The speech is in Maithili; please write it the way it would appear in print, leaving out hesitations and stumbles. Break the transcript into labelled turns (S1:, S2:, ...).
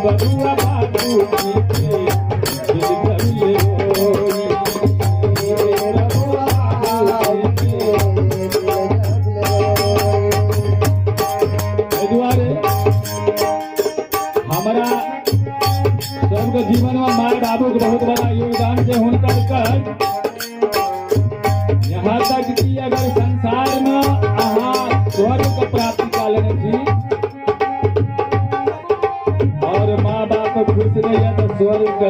S1: बबुआ बाबूजी के दिल जबले होई, बबुआ बाबूजी के। एहि दुआरे हमरा सबके जीवन में माय बाबू के बहुत बड़ा योगदान छै। हुनकर कर्ज यहाँ तक कि अगर संसार में अहाँ स्वर्ग के प्राप्ति कऽ लेने छी और माँ बाप खुश नहीं है, तो स्वर्ग के